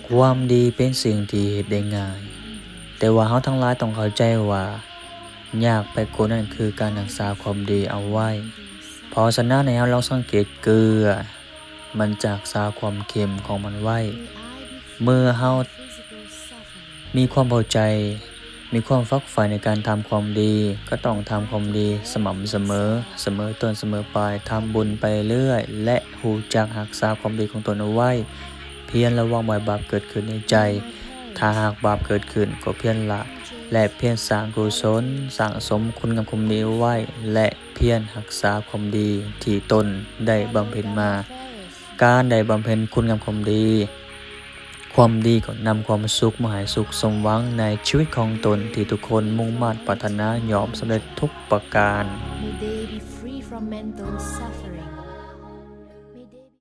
ຄວາມດີເປັນສິ່ງທີ່ເຮັດໄດ້ງ່າຍ, ແຕ່ວ່າເຮົາທັງຫຼາຍຕ້ອງເຂົ້າໃຈວ່າ ຍາກໄປກວ່ານັ້ນຄືການຮັກສາຄວາມດີເອົາໄວ້. ເພາະສະນັ້ນ ໃຫ້ເຮົາລອງສັງເກດເກືອ, ມັນຈະຮັກສາຄວາມເຂັ້ມຂອງມັນໄວ້. ເມື່ອເຮົາມີຄວາມເຂົ້າໃຈ, ມີຄວາມຝັກໃຝ່ໃນການທຳຄວາມດີ, ກໍຕ້ອງທຳຄວາມດີສະໝ່ຳສະເໝີ, ສະເໝີຕົ້ນສະເໝີປາຍ, ທຳບຸນໄປເລື້ອຍ ແລະ ຮູ້ຈັກຮັກສາຄວາມດີຂອງຕົນເອົາໄວ້. ພຽນລະວັງບໍ່ໃຫ້ບາບເກີດຂຶ້ນໃນໃຈ. ຖ້າຫາກບາບເກີດຂຶ້ນ, ກໍພຽນລະ ແລະ ພຽນສ້າງກຸສົນ, ສ້າງສົມຄຸນງາມຄວາມດີໄວ້ ແລະ ພຽນຮັກສາຄວາມດີທີ່ຕົນໄດ້ບຳເພັນມາ. ການໄດ້ບຳເພັນຄຸນງາມຄວາມດີ, ຄວາມດີກໍນຳຄວາມສຸກມາໃຫ້ສຸກສົມຫວັງໃນຊີວິດຂອງຕົນທີ່ທຸກຄົນມຸ່ງມາດປາດຖະໜາ ຍ່ອມສຳເລັດທຸກປະການ. May they be free from mental suffering.